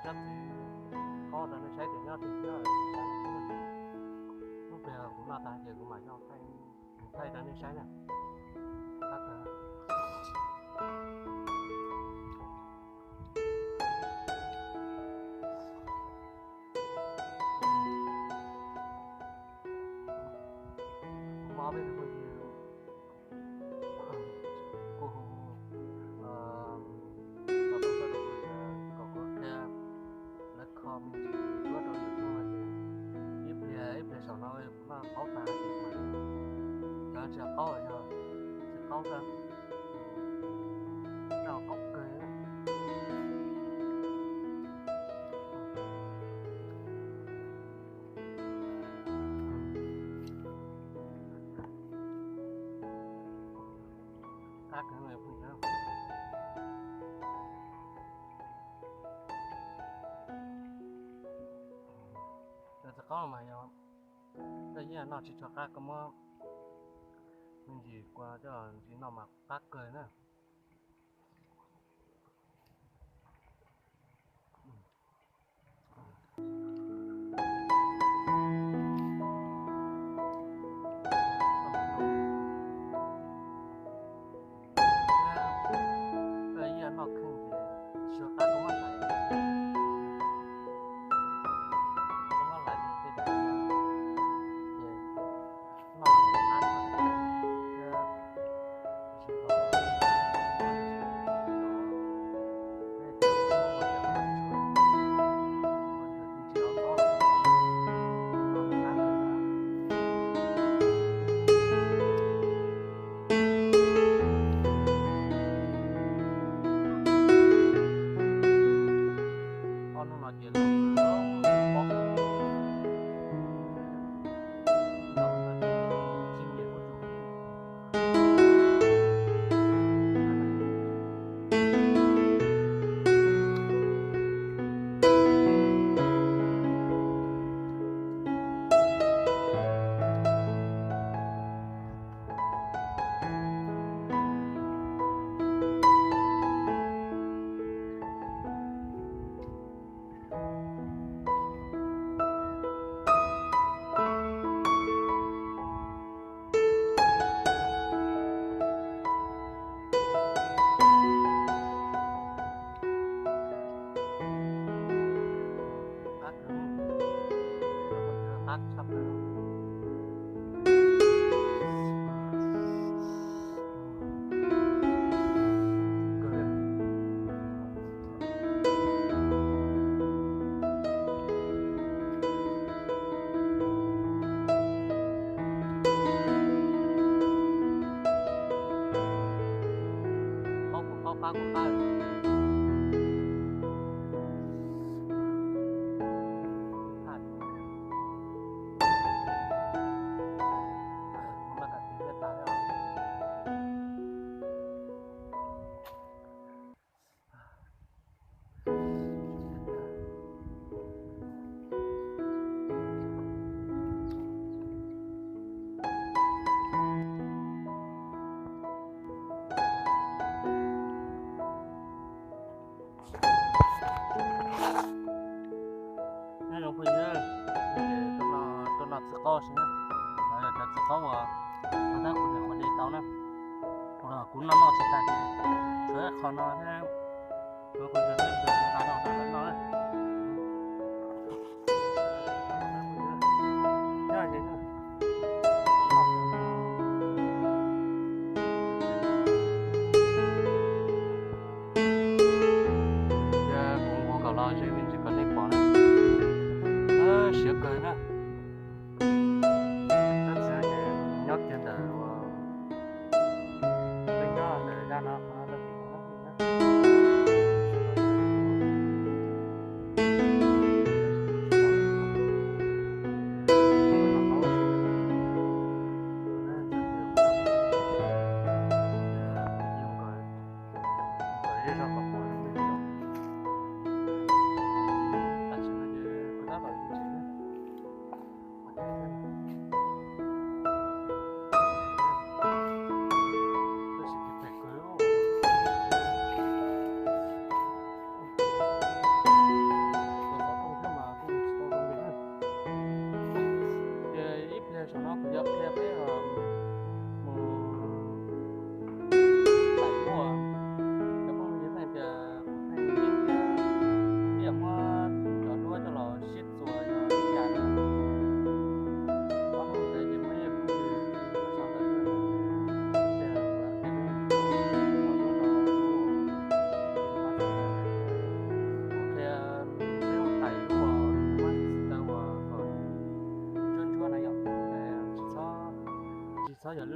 Tsob txiv qaub rau nej saib tias nyob twg thiab. Lub pliag kuv noj tag ces kuv mam coj thaij rau nej saib na. Qab kawg. Mob peb tus phooj ywg kuj hu los tau txog rau kuv tias kom kuv qhia lawv kho me ntsis duab rau YouTube no ces ib pliag ib pliag saum no kuv noj qaub tag ces mas lawv tsis qaub, yog tsis qaub xwb, noj qaub kawg. Qab kawg. Cov txiv qaub mas yog koj yeej noj tsis tshua qab, koj muab me ntsis kua coj ntsis noj mas qab kawg na. Koj yeej noj kheej ces tsis tshua qab, koj muab hlais, koj muab hlais li tej ntawd ces noj qab thiab. Ob hnub no ces lawv pob kws txi nyiam ua tsum. Qab kawg, qab tshaj plaws. Qaub kuj qaub, qab kuj qab. Nyob zoo phooj ywg, tuaj noj txiv qaub xwb na. Yog cov txiv qaub uas tab kuv niam qhuav de tau na, kuv noj noj tsis tag ces tshuav ib qho no thiab, kuv qhov ntawd nqa rau lawv noj na. Ces kuv nqus kom los ze me ntsis kom nej pom na. Siav kawg na. Tab sis ces nyob kiag ntawm uas peb nyob ntawm zaj no qhov no tag kis kuv muab phooj ywg na. Tam sim no ces kuv tab tom ntses na.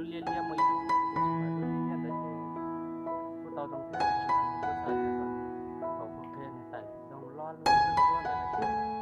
Liab liab muaj ib lub, tab sis mas lub liab liab ntawd ces kuj tau zoo thiab, tab sis mas nws kuj txhawj thiab, thaum kuv qhia nws tawm zoo loj lub liab liab ntawd ces